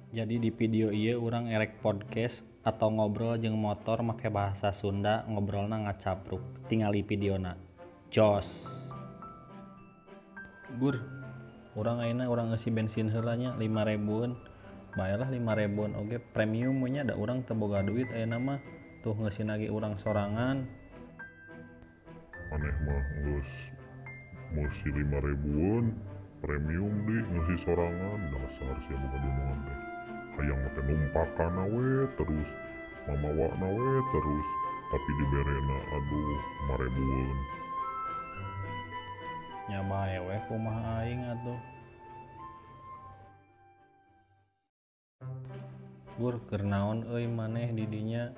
Jadi di video ieu urang erek podcast atau ngobrol jeung motor make bahasa Sunda, ngobrolna ngacapruk. Tingali videona. Jos. Gur, urang ayeuna urang ngeusi bensin heula nya 5 ribuan. Bae lah 5 ribuan oge premium nya, da urang teu boga duit ayeuna mah. Tuh, ngeusina ge urang sorangan. Maneh mah geus ngeusi 5 ribuan premium deui, ngeusi sorangan. Dasar sia boga dunungan teh, hayang teh numpakan we terus, mamawana we terus, tapi diberena, aduh, 5 ribuan. Nya bae we, kumaha aing atuh. Gur, keur naon euy maneh di dinya?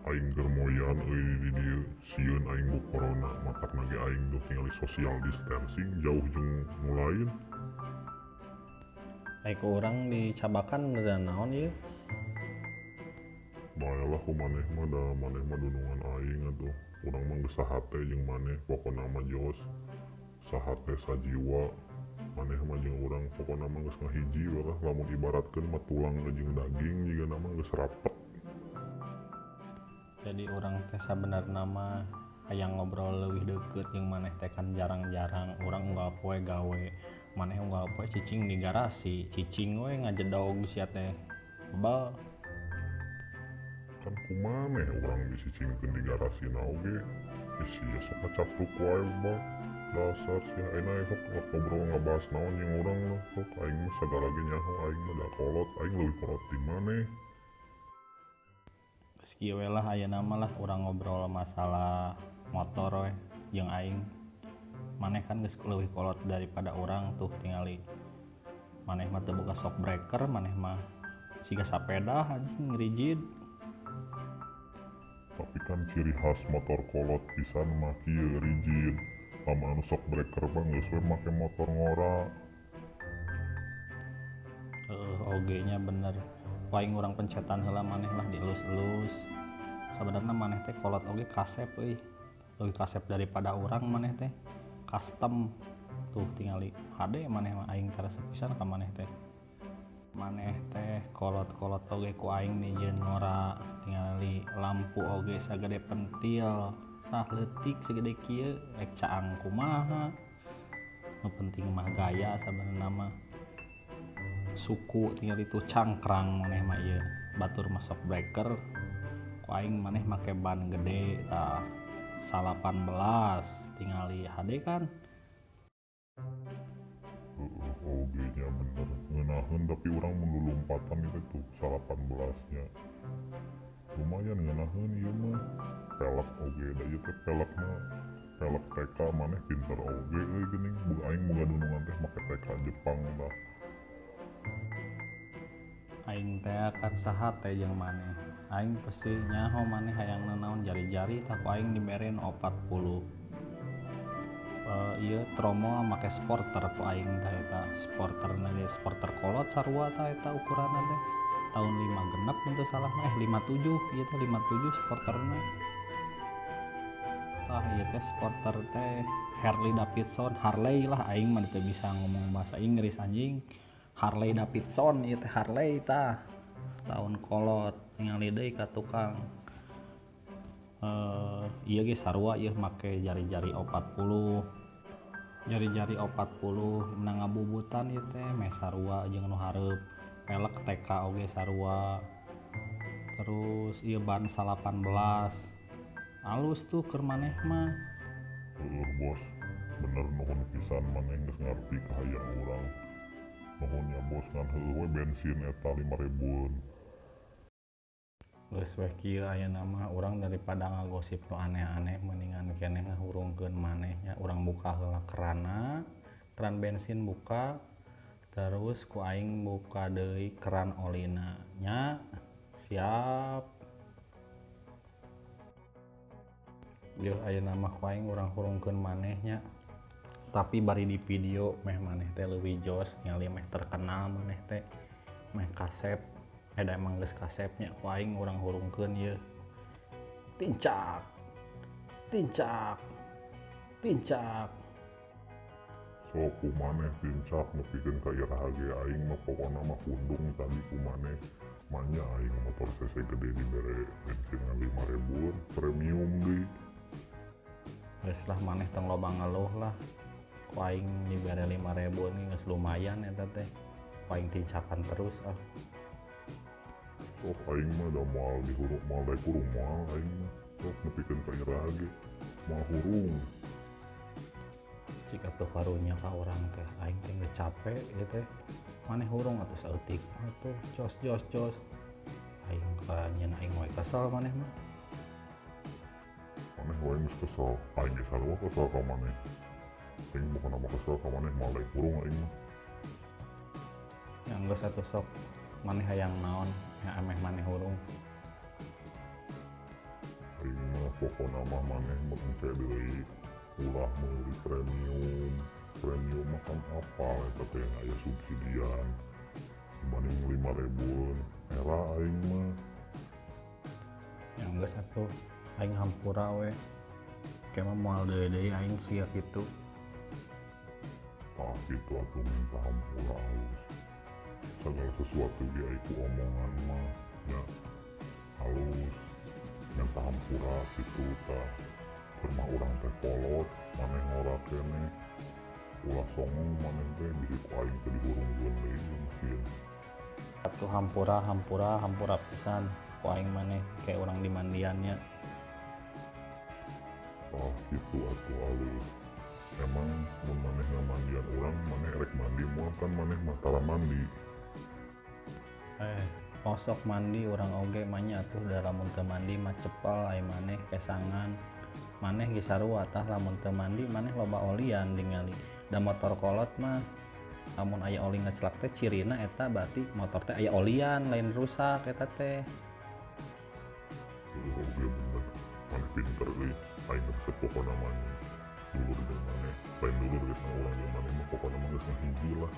Aing keur moyan euy di dieu, sieun aing ku corona, matakna ge aing duh tingali social distancing, jauh jeung nu lain. Ai ku urang dicabakan naon ieu? Bae lah ku maneh mah, da maneh mah dunungan aing atuh. Urang mah geus sahate jeung maneh, pokona mah jos sahate sajiwa maneh mah jeung urang. Pokona mah geus ngahiji we lah, lamun ibaratkeun mah tulang jeung daging, jigana mah geus rapet. Jadi urang teh sabenerna mah hayang ngobrol leuwih deukeut jeung maneh teh, kan jarang-jarang. Urang unggal poe gawe, maneh unggal poe cicing di garasi, cicing we ngajedog sia teh, bebel. Kan ku maneh urang disicingkeun di garasina oge. Ih, sia sok ngacapruk wae mah, dasar sia. Ayeuna sok ngobrol, ngabahas naon jeung urang lah, sok. Aing mah sagala ge nyaho, aing mah, da kolot, aing leuwih kolot ti maneh. Geus kieu we lah, ayeuna mah lah urang ngobrol masalah motor we jeung aing. Maneh kan geus leuwih kolot daripada urang, tuh tingali. Maneh mah teu boga shock breaker, maneh mah siga sapeda anjing, rigid. Tapi kan ciri khas motor kolot pisan mah kieu, rigid. Lamun anu shock breaker mah geus we make motor ngora. Heeh oge nya, bener. Ku aing urang pencetan heula maneh lah, dielus-elus. Sabenerna maneh teh kolot oge kasep euy, leuwih kasep daripada urang maneh teh. Custom tuh tingali, hade maneh mah, aing teh resep pisan ka maneh teh. Maneh teh kolot-kolot oge ku aing dijieun ngora. Tingali lampu oge sagede pentil, tah, leutik sagede kieu, rek caang kumaha. Nu penting mah gaya sabenerna mah. Suku tingali tuh, cangkrang maneh mah ieu. Batur mah shock breaker, ku aing maneh make ban gede, tah, 18, tingali, hade kan? Heeh oge nya, bener, ngeunaheun. Tapi urang mun lulumpatan itu tuh 18 nya lumayan ngeunaheun ieu mah. Pelek oge da ieu teh, pelekna pelek TK. Maneh pinter oge euy geuning, aing boga dunungan teh make TK Jepang tah. Aing teh kan sahate jeung maneh, aing pasti nyaho maneh hayang nanaon. Jari-jari tah ku aing dibere nu 40. Ieu tromol make sporter ku aing tah eta. Sporterna ge sporter kolot sarua tah eta, ukuranna teh tahun 56 mun teu salah mah, eh, 57 ieu teh, 57 sporterna tah. Ieu teh sporter teh Harley Davidson, Harley lah, aing mah teu bisa ngomong bahasa Inggris anjing. Harley Davidson ieu teh, Harley tah, tahun kolot. Ningali deui ka tukang. Ieu ge sarua ieu make jari-jari 40, jari-jari 40 na ngabubutan ieu teh, meh sarua jeung nu hareup. Pelek TK oge sarua. Terus ieu ban 18, alus tuh keur maneh mah. Heueuh bos, bener, nuhun pisan maneh geus ngarti kahayang urang. Nuhun ya bos, ngan heueuh we bensin eta 5 ribuan. Geus weh kieu ayeuna mah, urang daripada ngagosip nu aneh-aneh mendingan keneh ngahurungkeun maneh nya. Urang buka heula keranna, keran bensin buka, terus ku aing buka deui keran olina nya. Siap. Yeuh, ayeuna mah ku aing urang hurungkeun maneh nya, tapi bari di video meh maneh teh leuwih jos, ningali meh terkenal maneh teh, meh kasep. Eh, da emang geus kasep nya. Ku aing urang hurungkeun ieu. Tincak, tincak, tincak. Sok ku maneh tincak nepikeun ka iraha ge aing mah pokona mah pundung tadi ku maneh. Manya aing motor CC gede dibere bensin 5.000 premium deui. Geus lah maneh tong loba ngeluh lah. Ku aing dibere 5.000 ge geus lumayan eta teh. Ku aing tincakan terus ah. Sok aing mah da moal dihurung moal daek hurung moal aing mah. Sok nepikeun ka iraha ge moal hurung. Cik atuh karunya ka urang teh aing teh geus capek ieu teh. Maneh hurung atuh saeutik atuh jos jos jos. Aing ka nyeun aing wae kesel maneh mah. Maneh wae geus kesel, aing ge sarua kesel ka maneh. Aing bukan apa kesel ka maneh moal daek hurung aing mah. Ya geus atuh sok maneh hayang naon ya ameh maneh hurung. Aing mah pokona mah maneh mun engke deui ulah meuli premium. Premium mah kan apal eta teh aya subsidian dibanding 5.000 era aing mah. Ya geus atuh aing hampura we. Ke mah moal deui-deui aing sia kitu. Tah kitu atuh minta hampura halus. Segala sesuatu ge ai ku omongan mah nya halus. Minta hampura kitu tah. Keur mah urang teh kolot, maneh ngora keneh. Ulah songong maneh teh bisi ku aing teh dihurungkeun deui jeung mesin. Atuh hampura hampura hampura pisan ku aing maneh kayak urang dimandiannya. Tah kitu atuh alus. Emang mun maneh ngamandian urang maneh erek mandi moal kan maneh mah tara mandi. Osok mandi urang oge manya atuh da lamun teu mandi mah cepel ai maneh kesangan. Maneh ge sarua tah lamun teu mandi maneh loba olian ningali. Da motor kolot mah lamun aya oli ngecelak teh cirina eta berarti motor teh aya olian lain rusak eta teh. Heuh oge bener. Maneh pinter euy. Aing mah resep pokona mah dulur jeung maneh. Lain dulur geus mah urang jeung maneh mah pokona mah geus ngahiji lah.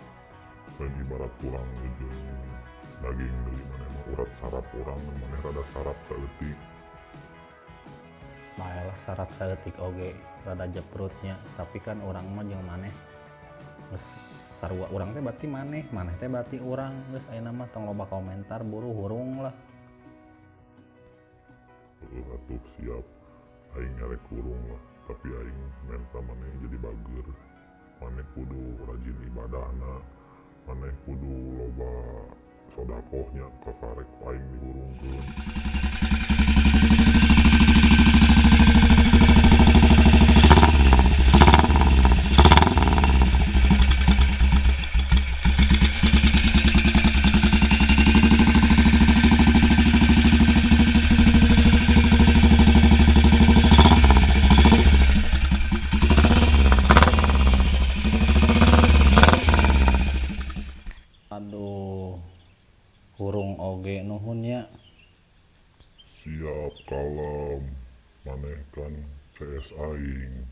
Lain ibarat tulang jeung daging deui maneh mah urat saraf urang maneh rada saraf saeutik. Bae lah saraf saeutik oge rada jeprutnya tapi kan urang mah jeung maneh geus sarua urang teh berarti maneh, maneh teh berarti urang geus ayeuna mah tong loba komentar buru hurung lah. Heuh atuh siap. Aing ngarek hurung lah tapi aing menta maneh jadi bager. Maneh kudu rajin ibadahna, maneh kudu loba sodakohnya kakarek aing dihurungkeun. Aduh, hurung oge nuhun nya. Siap kalem, maneh kan CS aing.